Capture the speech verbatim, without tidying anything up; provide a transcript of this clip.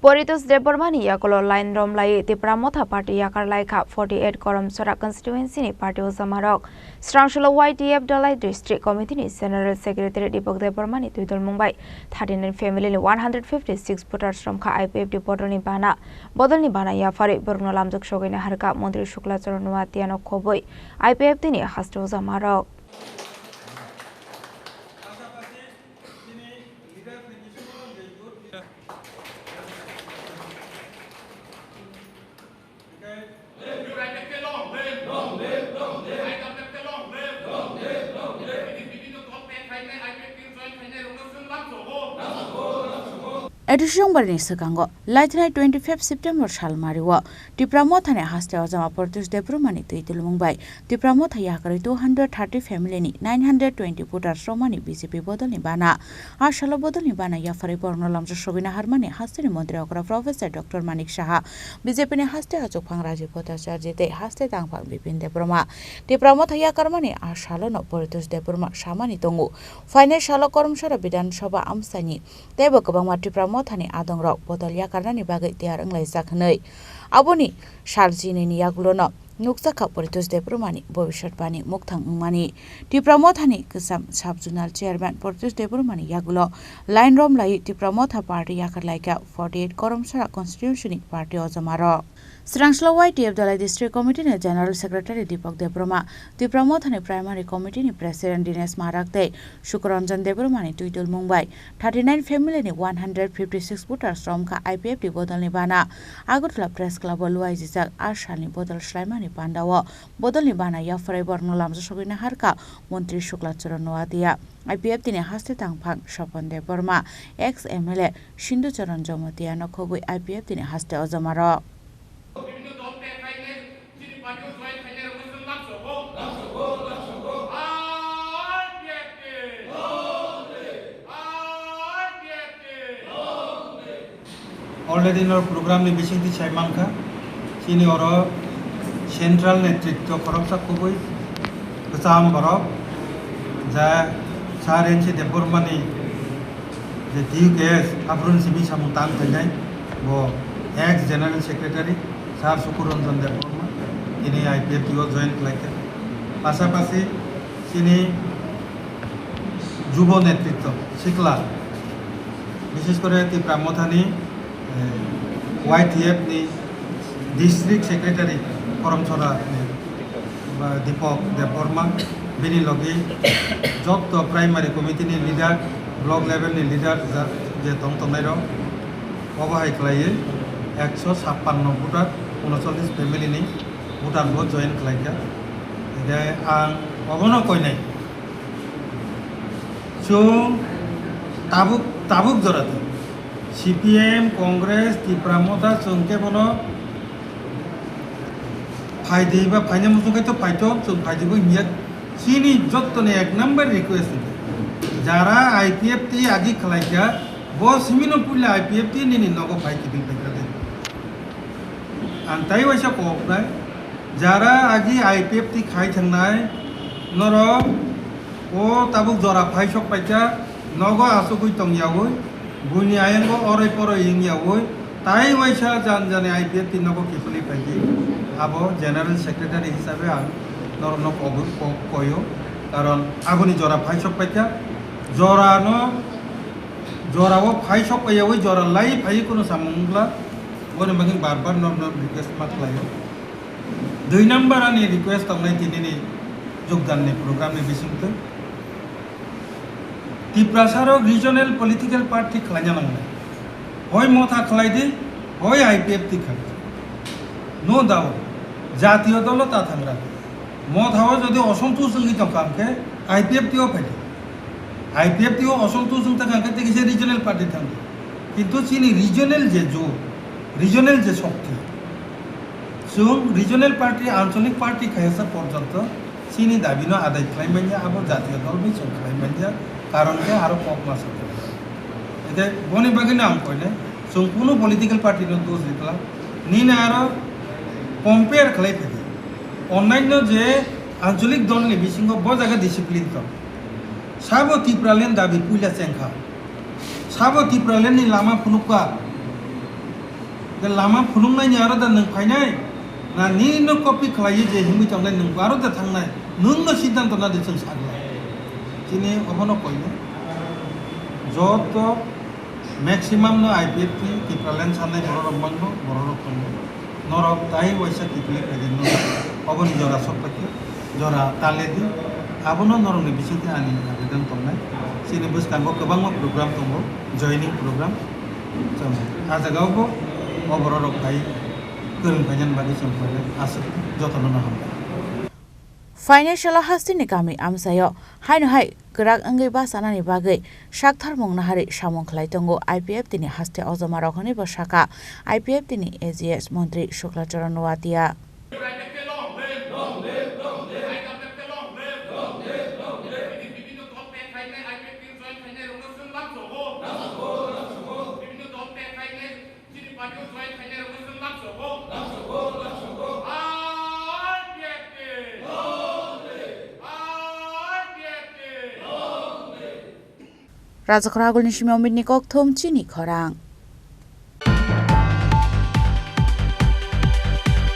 Poritos Debbarmani yagulo line romlai Tipra Motha Party yakar laikha forty eight Koromsora constituency ni party ojamarok. Srangshalo Y T F Dalai District Committee ni General Secretary Deepak Debbarmani twidulmung bai thirty nine family ni one hundred fifty six voters romkha I P F T bodolni bana. Bodolni bana yapharwi borokno lamjak sogwina harkha Montri Shukla Charan Noatia no khobwi I P F T ni haste ojamarok. Adisong barni swkango laithanai twenty five September salmario Tipra Mothani haste ojama Poritos Debbarmani twi tulmung bai Tipra Motha yakarwi two hundred thirty family ni nine hundred twenty voters romani B J P bodolni bana. A salo bodolni bana yapharwi borokno lamjak sogwina harmani hasteni montri okra Professor Doctor Manik Saha, B J P ni haste achukphang Rajiv Bhattacharya tei haste tangphang Bipin Debbarma. Tipra Motha yakarmani a salono Poritos Debbarma samani tongo. Phainai salo Koromsora Bidhan Sabha amchaini teibo kwbangma Tipra Mothani adongrok bodol yakarnani bagwi tiyar wnglaijak hwnwi. Aboni sal chinini yagulono nukjakha Poritos Debbarmani bobiswt bani mukthang wngmani. Tipra Mothani kwcham sub-zonal chairman Poritos Debbarmani yagulo line romlai Tipra Motha party yakar laikha forty eight Koromsora constituency ni party ojamarok. Srangshalo Y T F Dalai District Committee ni General Secretary Deepak Debbarma, Tipra Mothani Primary Committee ni President Dinesh Marak tei Sukuranjan Debbarmani twi tulmung bai thirty nine family ni one hundred fifty six voters romkha I P F T bodolni bana. Agartala Press Club o luaijijak a salni bodol swlaimani pandao bodolni bana yapharwi borokno lamjak sogwina harkha Montri Shukla Charan Noatia, I P F T ni haste tangphang Sopon Debbarma, ex M L A Sindhu Charan Jamatia no khobwi I P F T ni haste ojamarok. Already nor program ni bisingtwi sai mankha, chini oro central netritwo khoroksa kubui kwcham borok, ja Sir N C Debbarmani je T U K S, aphuru simi samung tang khainai, bo ex General Secretary Sir Sukuranjan Debbarma, tini I P F T o join khlaikha. Pasapasi chini jubo netritwo, sikla, bishesh kore Tipra Mothani, eh, Y T F ni District Secretary Koromsora ni ba Deepak Debbarma, bini logi jotto primary committee ni leader, block level ni leader ja-, je tong tongnai rok, obo hai khlaiwi ekso sappanno voter, unocholish family ni voter bo join khlaikha. Hingke ang obono koinai, chwng tabuk, tabuk jora di C P M, Congress, Tipra Motha chwng kebono phai di ba phaina muchung khai to phai to, chwng phai di bo hinya. Chini jottoni ek number request, jara I P F T agi khlai kha, bo simi no puila I P F T nini nogo phai kibil pai kha de. Ang tai waisa kok nai, jara agi I P F T khai thangnai norok o tabuk jora phai sok pai kha, nogo asugwi tong yawi, buini ayango oroi poroi wng yawi, tai waisa jan jani I P F T nogo kiphilwi phaidi, abo General Secretary hisabe ang norokno kobui ko-, koyo, karon aboni jora phai sok paikha, jorano, jorao phai sok paiyawi jora lai phaiwi kuno samung wngla, boni bagwi bar bar norokno request ma khlaio. Dui number ani request tongnai tinini jogdanni programni bisingtwi. Tiprasarok regional political party khlaina nangnai. Hoi Motha khlai di, hoi I P F T khlai di. No doubt, jatiyo dolo ta thangra. Mothao jodi osontosh wngwi tongkha hwnkhe I P F T o phai di. I P F T o osontosh wng tongkha hwnkhe tei kisa regional party thang di. Kintu chini regional je jo, regional je shokti, chwng regional party, ancholic party khaisa porjonto chini dabino adai khlai manya, abo jatiyo dol bai chwng khlai manya, karon khe aro kok ma sa. Ede boni bagwino ang koinai, chwng kunu political party no dos rikla, nini aro compare khlai phai di. Onnanyo je ancholic dol ni bisingo bo jaga discipline tong. Sabo Tipraland dabi puila chengkha. Sabo Tipraland ni lama phunukha. De lama phunuknaini aro da nwng phainai, na nini no copy khlaiwi je himwi tongnai nwng aro da thangnai, nwng no siddhanto na de chwng saglai. Chini obono koinai. Joto maximum no I P F T ni Tipraland sanai borok rok mangno, borok rok tongo. Norok tai waisa kiphilwi phaidi norok oboni jora sok phaidi, jora taledi. Abono norokni bisingtwi ani abedan tongnai. Chini bwskango kwbangma program tongo, joining program. Chwng ah jagao bo o borok rok bai kwrwng phainani bagwi chwng khlainai aswk jotono no hambai. Phainai salo hasteni kami amchaio haino hai kwrak wngwi bachanani bagwi saktharmung naharwi samung khlai tongo I P F T ni haste ojomarok hwnwi bo sakha I P F T ni A G S montri Shukla Charan Noatia. Rajakhor Agulni simi Omitni kokthum chini khorang.